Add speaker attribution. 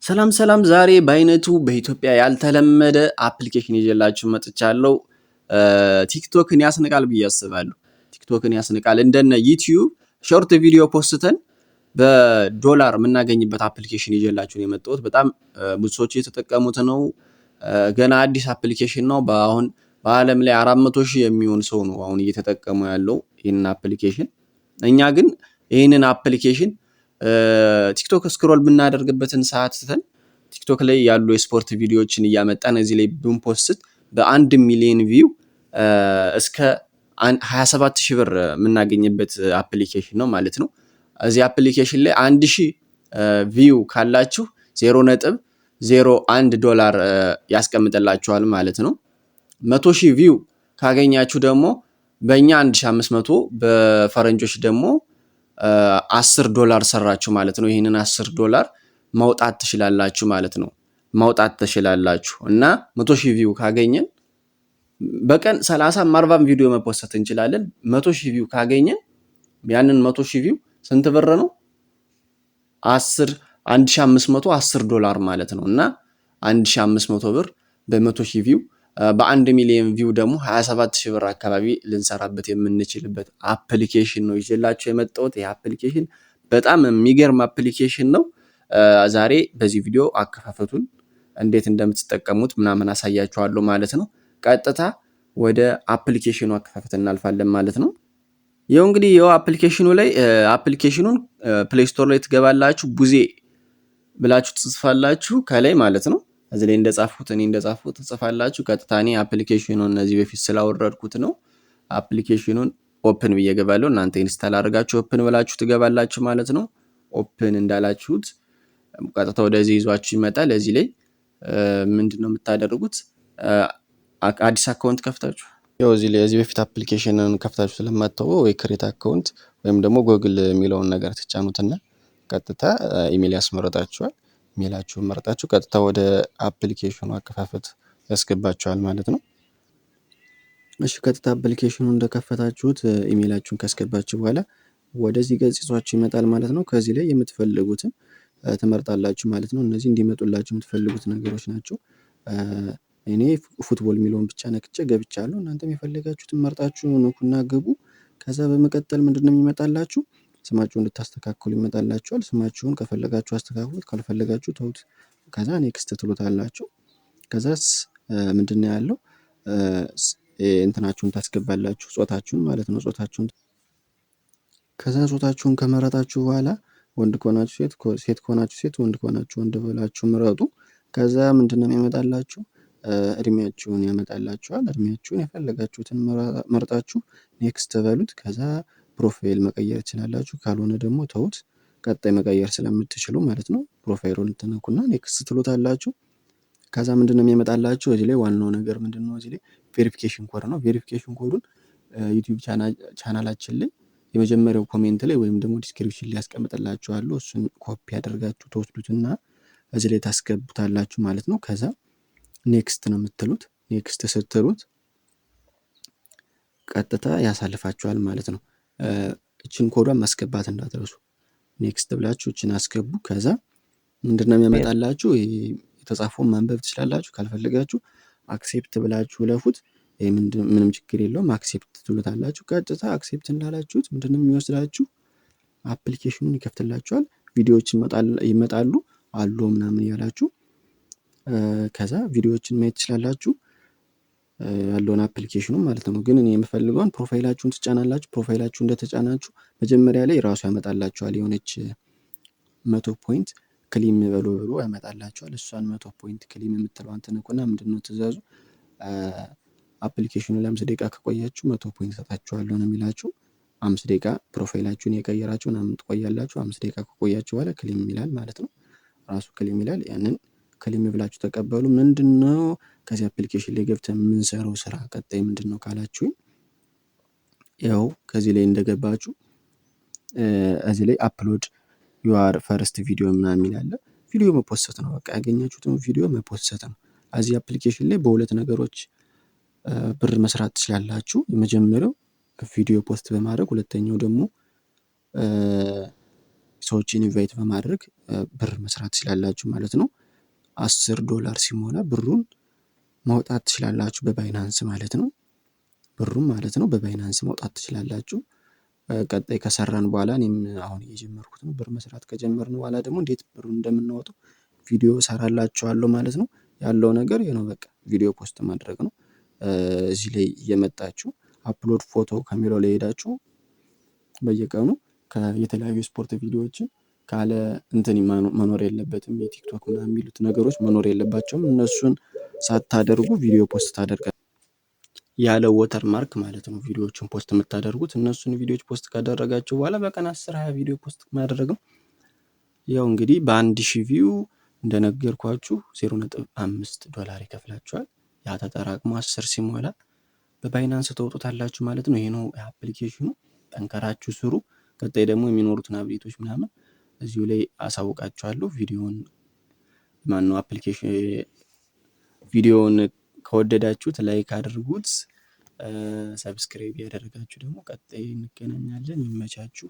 Speaker 1: ሰላም ሰላም፣ ዛሬ በአይነቱ በኢትዮጵያ ያልተለመደ application ይዤላችሁ መጥቻለሁ። ቲክቶክን ያስንቃል ብዬ አስባለሁ። ቲክቶክን ያስንቃል። እንደነ ዩቲዩብ short video ፖስተን በዶላር የምናገኝበት application ይዤላችሁ ነው የመጣሁት። በጣም ብዙ ሰዎች እየተጠቀሙት ነው። ገና አዲስ application ነው። በአሁን በዓለም ላይ 400,000 የሚሆን ሰው ነው አሁን እየተጠቀሙ ያለው ይህንን application። እኛ ግን ይህንን application ቲክቶክ scroll የምናደርግበትን ሰዓት ትተን ቲክቶክ ላይ ያሉ የስፖርት ቪዲዮዎችን እያመጣን እዚህ ላይ ብንፖስት በ1 ሚሊዮን view እስከ 27 ሺህ ብር የምናገኝበት application ነው ማለት ነው። እዚህ application ላይ 1,000 view ካላችሁ 0.01 ዶላር ያስቀምጥላችኋል ማለት ነው። 100,000 view ካገኛችሁ ደግሞ በእኛ 1500፣ በፈረንጆች ደግሞ 10 ዶላር ሰራችሁ ማለት ነው። ይህንን 10 ዶላር ማውጣት ትችላላችሁ ማለት ነው። ማውጣት ትችላላችሁ እና 100,000 view ካገኘን በቀን 30፣ 40 ቪዲዮ መፖሰት እንችላለን። 100,000 view ካገኘን ያንን 100,000 view ስንት ብር ነው? 10 1500 10 ዶላር ማለት ነው። እና 1500 ብር በ100,000 view፣ በ1 ሚሊዮን view ደግሞ 27 ሺህ ብር አካባቢ ልንሰራበት የምንችልበት application ነው ይዤላችሁ የመጣሁት። ይህ application በጣም የሚገርም application ነው። ዛሬ በዚህ ቪዲዮ አከፋፈቱን እንዴት እንደምትጠቀሙት ምናምን አሳያችኋለሁ ማለት ነው። ቀጥታ ወደ application ኑ አከፋፈት እናልፋለን ማለት ነው። ይኸው እንግዲህ ይኸው application ኑ ላይ application ኑን Play Store ላይ ትገባላችሁ። ቡዜ ብላችሁ ትጽፋላችሁ ከላይ ማለት ነው። እዚህ ላይ እንደጻፍኩት፣ እኔ እንደጻፍኩት ትጽፋላችሁ። ቀጥታ እኔ application ኑን እነዚህ በፊት ስላወረድኩት ነው። Application ኑን open ብዬ እገባለሁ። እናንተ install አድርጋችሁ open ብላችሁ ትገባላችሁ ማለት ነው። Open እንዳላችሁት ቀጥታ ወደዚህ ይዟችሁ ይመጣል። እዚህ ላይ ምንድን ነው የምታደርጉት? አዲስ account ከፍታችሁ፣ ያው እዚህ ላይ እዚህ በፊት application ን ከፍታችሁ ስለማታውቁ ወይ create account ወይም ደግሞ ጎግል የሚለውን ነገር ትጫኑትና ቀጥታ ኢሜል ያስመረጣችኋል። ኢሜላችሁን መርጣችሁ ቀጥታ ወደ application ኑ አከፋፈት ያስገባችኋል ማለት ነው። እሺ፣ ቀጥታ application ኑ እንደከፈታችሁት ኢሜላችሁን ካስገባችሁ በኋላ ወደዚህ ገጽ ይዟችሁ ይመጣል ማለት ነው። ከዚህ ላይ የምትፈልጉትን ትመርጣላችሁ ማለት ነው። እነዚህ እንዲመጡላችሁ የምትፈልጉት ነገሮች ናቸው። እኔ football የሚለውን ብቻ ነክቼ ገብቻለሁ። እናንተም የፈለጋችሁትን መርጣችሁ ንኩና ግቡ። ከዛ በመቀጠል ምንድነው የሚመጣላችሁ? ስማችሁን እንድታስተካክሉ ይመጣላችኋል። ስማችሁን ከፈለጋችሁ አስተካክሉት፣ ካልፈለጋችሁ ተውት። ከዛ next ትሉታላችሁ። ከዛስ ምንድነው ያለው? እንትናችሁን ታስገባላችሁ፣ ጾታችሁን ማለት ነው። ጾታችሁን፣ ከዛ ጾታችሁን ከመረጣችሁ በኋላ ወንድ ከሆናችሁ ሴት፣ ሴት ከሆናችሁ ሴት፣ ወንድ ከሆናችሁ ወንድ ብላችሁ ምረጡ። ከዛ ምንድነው የሚመጣላችሁ? እድሜያችሁን ያመጣላችኋል። እድሜያችሁን የፈለጋችሁትን መርጣችሁ next በሉት። ከዛ profile መቀየር ትችላላችሁ። ካልሆነ ደግሞ ተውት። ቀጣይ መቀየር ስለምትችሉ ማለት ነው። Profile ኡን ትነኩና next ትሉታላችሁ። ከዛ ምንድነው የሚመጣላችሁ? እዚህ ላይ ዋናው ነገር ምንድነው? እዚህ ላይ verification code ነው። Verification code ኡን ዩቲዩብ ቻናላችን ላይ የመጀመሪያው comment ላይ ወይም ደግሞ description ላይ ያስቀምጥላችኋለሁ። እሱን ኮፒ አድርጋችሁ ትወስዱትና እዚህ ላይ ታስገቡታላችሁ ማለት ነው። ከዛ next ነው የምትሉት። Next ስትሉት ቀጥታ ያሳልፋችኋል ማለት ነው። እችን ኮዷን ማስገባት እንዳትረሱ። Next ብላችሁ እችን አስገቡ። ከዛ ምንድነው የሚያመጣላችሁ? የተጻፈውን ማንበብ ትችላላችሁ። ካልፈለጋችሁ accept ብላችሁ እለፉት። ምንም ችግር የለውም። Accept ትሉታላችሁ። ቀጥታ accept እንዳላችሁት ምንድነው የሚወስዳችሁ? Application ኑን ይከፍትላችኋል። ቪዲዮዎች ይመጣሉ አሉ ምናምን እያላችሁ ከዛ ቪዲዮዎችን ማየት ትችላላችሁ። ያለውን application ኑ ማለት ነው። ግን እኔ የምፈልገውን profile ኣችሁን ትጫናላችሁ። Profile ኣችሁ እንደተጫናችሁ መጀመሪያ ላይ ራሱ ያመጣላችኋል፣ የሆነች 100 point claim በሉ ብሎ ያመጣላችኋል። እሷን 100 point claim የምትለዋን ትነኩና ምንድነው ትእዛዙ? Application ኑ ለ5 ደቂቃ ከቆያችሁ 100 point ሰጣችኋለሁ ነው የሚላችሁ። 5 ደቂቃ profile ኣችሁን የቀየራችሁ ምናምን ትቆያላችሁ። 5 ደቂቃ ከቆያችሁ በኋላ claim ይላል ማለት ነው። ራሱ claim ይላል። ያንን claim ብላችሁ ተቀበሉ። ምንድነው ከዚህ application ላይ ገብተን የምንሰራው ስራ ቀጣይ ምንድነው ካላችሁኝ፣ ያው ከዚህ ላይ እንደገባችሁ እዚህ ላይ upload your first video ምናምን የሚል አለ። ቪዲዮ መፖሰት ነው። በቃ ያገኛችሁትን ቪዲዮ መፖሰት ነው። እዚህ application ላይ በሁለት ነገሮች ብር መስራት ትችላላችሁ። የመጀመሪያው ቪዲዮ post በማድረግ፣ ሁለተኛው ደግሞ ሰዎችን invite በማድረግ። ብር መስራት ትችላላችሁ ማለት ነው። $10 ሲሞላ ብሩን ማውጣት ትችላላችሁ በ Binance ማለት ነው። ብሩን ማለት ነው በ Binance ማውጣት ትችላላችሁ። ቀጣይ ከሰራን በኋላ እኔም አሁን እየጀመርኩት ነው። ብር መስራት ከጀመርን በኋላ ደግሞ እንዴት ብሩን እንደምናወጣው ቪዲዮ እሰራላችኋለሁ ማለት ነው። ያለው ነገር ይሄ ነው፣ በቃ ቪዲዮ post ማድረግ ነው። እዚህ ላይ እየመጣችሁ upload photo ከሚለው ላይ ሄዳችሁ በየቀኑ የተለያዩ ስፖርት ቪዲዮዎችን ካለ እንትን መኖር የለበትም፣ የ TikTok ምናምን የሚሉት ነገሮች መኖር የለባቸውም። እነሱን ሳታደርጉ ቪዲዮ post ታደርጋላችሁ፣ ያለ watermark ማለት ነው። ቪዲዮዎችን post የምታደርጉት እነሱን ቪዲዮዎች post ካደረጋችሁ በኋላ በቀን 10 20 ቪዲዮ post ማድረግ ነው። ያው እንግዲህ በ1000 view እንደነገርኳችሁ $0.5 ይከፍላችኋል። ያ ተጠራቅሞ 10 ሲሞላ በ Binance ተወጡታላችሁ ማለት ነው። ይሄ ነው application ኑ። ጠንከራችሁ ስሩ። ቀጣይ ደግሞ የሚኖሩትን update ኦች ምናምን እዚሁ ላይ አሳውቃችኋለሁ። ቪዲዮውን ማነው application ቪዲዮውን ከወደዳችሁት like አድርጉት። Subscribe ያደረጋችሁ ደግሞ ቀጣይ እንገናኛለን። ይመቻችሁ።